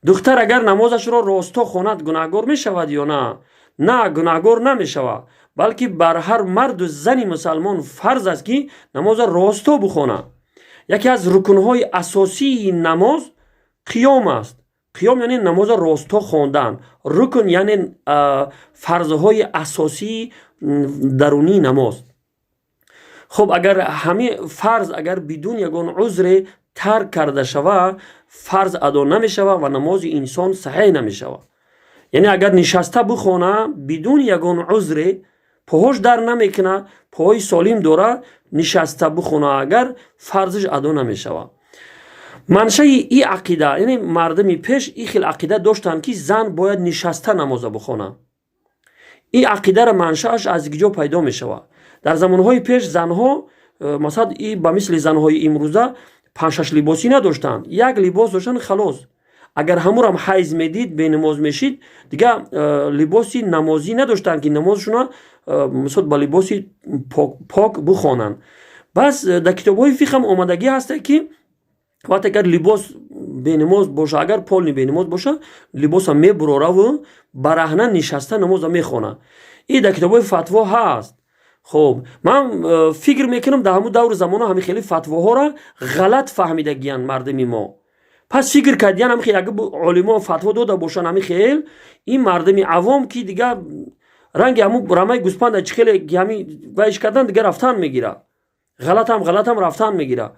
Духтар агар намозашро росто хонад, гунаҳгор мешавад ё на? На, гунаҳгор намешавад, балки бар ҳар марду зани мусалмон фарз аст, ки намоза росто бихонад. Яке аз рукнҳои асосии намоз қиём аст. Қиём яъне намоза росто хондан. Рукн яъне фарзҳои асосии дарунии намоз. Хуб, агар ҳамин фарз агар бидун ягон узре тарк карда шава, фарз адо намешава ва намози инсон саҳеҳ намешава. Яъне агар нишаста бихона, бидуни ягон узре, поҳош дар намекуна, поҳои солим дора, нишаста бихона агар, фарзиш адо намешава. Маншаи и ақида, яъне мардами пеш и хел ақида доштанд, ки зан бояд нишаста намоза бихона. Ин ақидара маншааш аз киҷо пайдо мешавад? Дар замонҳои пеш занҳо, масалан, и ба мисли занҳои имрӯза панҷшаш либосӣ надоштанд, як либос доштанд, халос. Агар ҳамурам ҳайз медид, бенамоз мешид, дига либоси намозӣ надоштанд, ки намозшуна мисол ба либоси пок бихонанд. Бас дар китобҳои фиқҳам омадагӣ ҳаста, ки вақте агар либос бенамоз боша, агар полный бенамоз боша, либоса мебурораву бараҳна нишаста намоза мехона. И дар китобҳои фатво ҳаст. Хуб, ман фикр мекунам, дар ҳамун даври замона ҳамин хели фатвоҳоро ғалат фаҳмидагиянд мардуми мо. Пас фикр кардиян, ҳамин хел агар олимо фатво дода бошанд, ҳамин хел ин мардуми авом, ки дига ранги ҳамун рамаи гӯспанда чӣ хеле ҳами вайш кардан, дига рафтан мегира, ғалатам ғалатам рафтан мегира.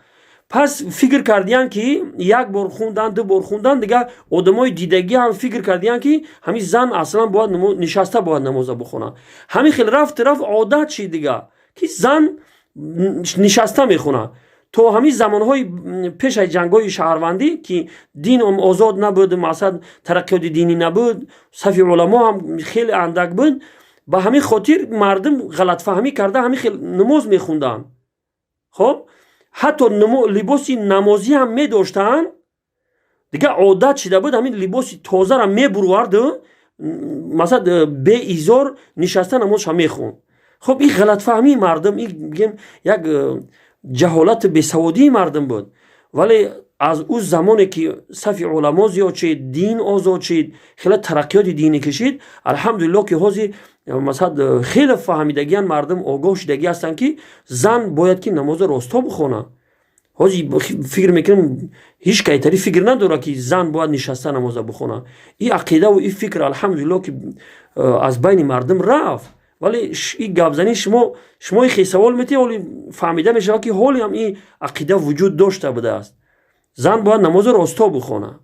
Пас фикр кардиян, ки як бор хундан, ду бор хундан, дига одамои дидагӣ ҳам фикр кардиян, ки ҳамин зан аслан бояд нишаста бояд намоза бихона. Ҳамин хел рафт рафт, одат шид дига, ки зан нишаста мехона. То ҳамин замонҳои пеш аз ҷангҳои шаҳрвандӣ, ки дин озод набуд, масалан, тараққиёти динӣ набуд, сафи уламо ҳам хеле андак буд, ба ҳамин хотир мардум ғалатфаҳмӣ карда, ҳамин хел намоз мехунданд. Хоб, ҳатто либоси намозӣ ҳам медоштанд, дига одат шида буд, ҳамин либоси тозара мебурварду, масалан, беизор нишаста намозша мехонд. Хоб, ин ғалатфаҳмии мардум, ин бигем як ҷаҳолату бесаводии мардум буд. Вале аз ӯ замоне ки сафи уламо зиёд шид, дин озод шид, хеле тараққиёти динӣ кашид, алҳамдулилло, ки ҳозир, масалан, хеле фаҳмидагиян мардум, огоҳ шудагӣ ҳастанд, ки зан бояд ки намоза росто бихона. Ҳозир фикр мекунам, ҳеҷ кайтари фикр надорад, ки зан бояд нишаста намоза бихона. Ин ақидаву ин фикр, алҳамдулилло, ки аз байни мардум рафт. Вале ин гапзании шумо, шумо хел савол метиҳед, ҳоли фаҳмида мешавад, ки ҳоле ҳам ин ақида вуҷуд дошта будааст: зан бояд намози росто бихона.